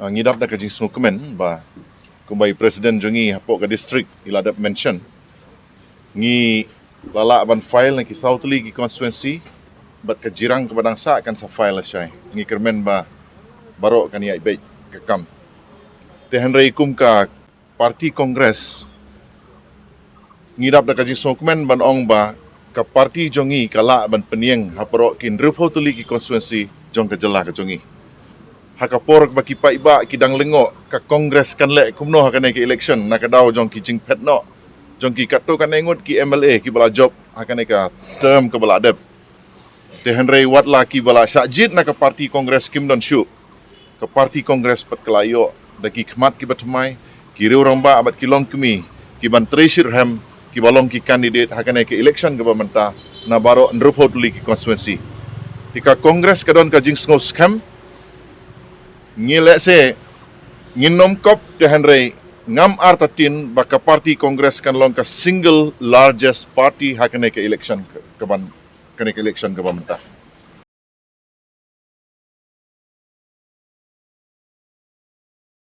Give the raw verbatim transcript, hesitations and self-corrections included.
Ah, ngi dap da ka jingsngewkmen ba kumba i president jong ngi hapoh ka district i la dep mention, ngi la lah ban file na ki saw tylli ki constituency, bad ka jirang kaba dang sah kan sa file lashai. Ngi kyrmen ba baroh kan ïaid beit ka kam. Te hynrei kum ka party Congress, ngi dap da ka jingsngewkmen ban ong ba ka party jong ngi ka lah ban pynïeng ha baroh ki hynriewphew tylli ki constituency jong ka jylla ka jong ngi. Ha ka por ba ki paidbah ki dang lyngngoh ka Congress kan leh kumno ha kane ka election na ka daw jong ki jingphet noh jong ki katto katne ngut ki M L A kiba la jop ha kane ka term kaba la dep. Te hynrei wat la kiba la shah jied na ka party Congress kim don shuh, ka party Congress pat ka la ïoh da ki khmat kiba thymmai, ki riew rangbah bad ki longkmie ki ban trei shitrhem kiba long ki candidate ha kane ka election kaba mynta na baroh hynriewphew tylli ki constituency. Te ka Congress ka don ka jingsngewskhem, ngi lehse ngin nym kop, te hynrei ngam artatien ba ka party Congress kan long ka single largest party ha kane ka election ka ban kane ka election kaba mynta.